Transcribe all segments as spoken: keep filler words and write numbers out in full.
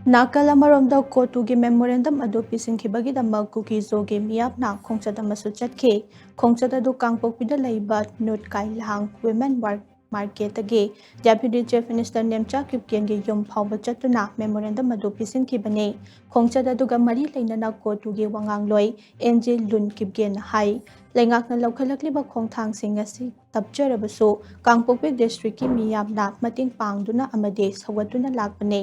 ꯅꯥꯀꯜ ꯑꯃꯔꯣꯝꯗ ꯀꯣꯇꯨꯒꯤ memorandum ꯑꯗꯨ ꯄꯤꯁꯤꯟꯈꯤꯕꯒꯤꯗꯃꯛ ꯀꯨꯀꯤ ꯖꯣꯒꯤ ꯃꯤꯌꯥꯝꯅ ꯈꯣꯡꯆꯠ ꯑꯃꯁꯨ ꯆꯠꯈꯤ꯫ ꯈꯣꯡꯆꯠ ꯑꯗꯨ ꯀꯥꯡꯄꯣꯛꯄꯤꯗ ꯂꯩꯕ ꯅꯨꯠ ꯀꯥꯏꯂꯥꯡ Women War-, Market-ꯇꯒꯤ Deputy Chief Minister Nemcha ꯀꯤꯞꯒꯦꯟꯒꯤ ꯌꯨꯝ ꯐꯥꯎꯕ ꯆꯠꯇꯨꯅ memorandum ꯑꯗꯨ ꯄꯤꯁꯤꯟꯈꯤꯕꯅꯤ꯫ ꯈꯣꯡꯆꯠ ꯑꯗꯨꯒ ꯃꯔꯤ ꯂꯩꯅꯅ ꯀꯣꯇꯨꯒꯤ ꯋꯥꯉꯥꯡꯂꯣꯏ ꯑꯦꯟ ꯖꯦ ꯂꯨꯟ ꯀꯤꯞꯒꯦꯟꯅ ꯍꯥꯏ, ꯂꯩꯉꯥꯛꯅ ꯂꯧꯈꯠꯂꯛꯂꯤꯕ ꯈꯣꯡꯊꯥꯡꯁꯤꯡ ꯑꯁꯤ ꯇꯞꯆꯔꯕꯁꯨ ꯀꯥꯡꯄꯣꯛꯄꯤ district-ꯀꯤ ꯃꯤꯌꯥꯝꯅ ꯃꯇꯦꯡ ꯄꯥꯡꯗꯨꯅ ꯑꯃꯗꯤ ꯁꯧꯒꯠꯇꯨꯅ ꯂꯥꯛꯄꯅꯤ꯫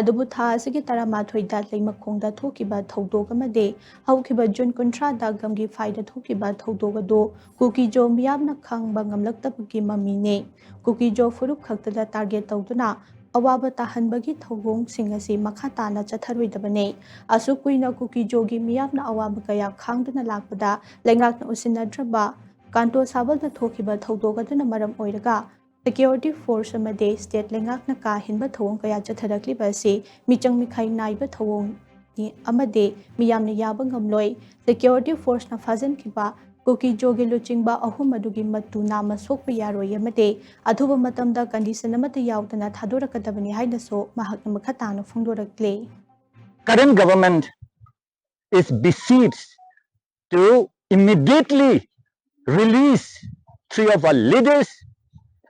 ꯑꯗꯨꯕꯨ ꯊꯥ ꯑꯁꯤꯒꯤ ꯇꯔꯥꯃꯥꯊꯣꯏꯗ ꯂꯩꯃꯈꯣꯡꯗ ꯊꯣꯛꯈꯤꯕ ꯊꯧꯗꯣꯛ ꯑꯃꯗꯤ ꯍꯧꯈꯤꯕ ꯖꯨꯟ ꯀꯨꯟꯊ꯭ꯔꯥꯗ ꯒꯝꯒꯤ ꯐꯥꯏꯗ ꯊꯣꯛꯈꯤꯕ ꯊꯧꯗꯣꯛ ꯑꯗꯨ ꯀꯨꯀꯤꯖꯣ ꯃꯤꯌꯥꯝꯅ ꯈꯪꯕ ꯉꯝꯂꯛꯇꯕꯒꯤ ꯃꯃꯤꯅꯤ꯫ ꯀꯨꯀꯤꯖꯣ ꯐꯨꯔꯨꯞ ꯈꯛꯇꯗ target ꯇꯧꯗꯨꯅ ꯑꯋꯥꯕ ꯇꯥꯍꯟꯕꯒꯤ ꯊꯧꯑꯣꯡꯁꯤꯡ ꯑꯁꯤ ꯃꯈꯥ ꯇꯥꯅ ꯆꯠꯊꯔꯣꯏꯗꯕꯅꯤ꯫ ꯑꯁꯨꯛ ꯀꯨꯏꯅ ꯀꯨꯀꯤꯖꯣꯒꯤ ꯃꯤꯌꯥꯝꯅ ꯑꯋꯥꯕ ꯀꯌꯥ ꯈꯥꯡꯗꯨꯅ ꯂꯥꯛꯄꯗ ꯂꯩꯉꯥꯛꯅ ꯎꯁꯤꯟꯅꯗ꯭ꯔꯕ ꯀꯥꯟꯇꯣ ꯁꯥꯕꯜꯗ ꯊꯣꯛꯈꯤꯕ ꯊꯧꯗꯣꯛ ꯑꯗꯨꯅ ꯃꯔꯝ ꯑꯣꯏꯔꯒ security force ꯑꯃꯗꯤ state ꯂꯩꯉꯥꯛꯅ ꯀꯥ ꯍꯦꯟꯕ ꯊꯧꯑꯣꯡ ꯀꯌꯥ ꯆꯠꯊꯔꯛꯂꯤꯕ ꯑꯁꯤ ꯃꯤꯆꯪ ꯃꯤꯈꯥꯏ ꯅꯥꯏꯕ ꯊꯧꯑꯣꯡꯅꯤ ꯑꯃꯗꯤ ꯃꯤꯌꯥꯝꯅ ꯌꯥꯕ ꯉꯝꯂꯣꯏ꯫ Security force-ꯅ ꯐꯥꯖꯤꯟꯈꯤꯕ ꯀꯨꯀꯤꯖꯣꯒꯤ ꯂꯨꯆꯤꯡꯕ ꯑꯍꯨꯝ ꯑꯗꯨꯒꯤ ꯃꯇꯨ ꯅꯥꯝꯃ ꯁꯣꯛꯄ ꯌꯥꯔꯣꯏ ꯑꯃꯗꯤ ꯑꯊꯨꯕ ꯃꯇꯝꯗ condition ꯑꯃꯠꯇ ꯌꯥꯎꯗꯅ ꯊꯥꯗꯣꯔꯛꯀꯗꯕꯅꯤ ꯍꯥꯏꯅꯁꯨ ꯃꯍꯥꯛꯅ ꯃꯈꯥ ꯇꯥꯅ ꯐꯣꯡꯗꯣꯔꯛꯂꯤ꯫ Current government is beseeched to immediately release three of our leaders,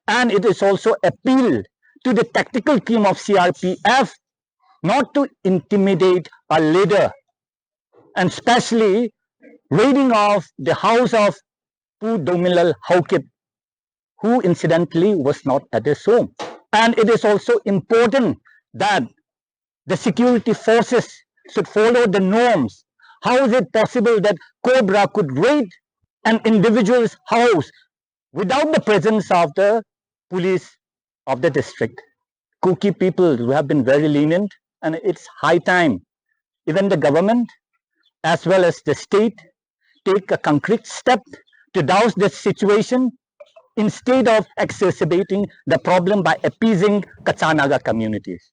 and it is also appealed to the tactical team of C R P F not to intimidate a leader, and especially raiding of the house of Pu Domilal Haokip, who incidentally was not at his home. And it is also important that the security forces should follow the norms. How is it possible that Cobra could raid an individual's house without the presence of the police of the district? Kuki people, we have been very lenient, and it's high time even the government as well as the state take a concrete step to douse this situation instead of exacerbating the problem by appeasing Kacha Naga communities.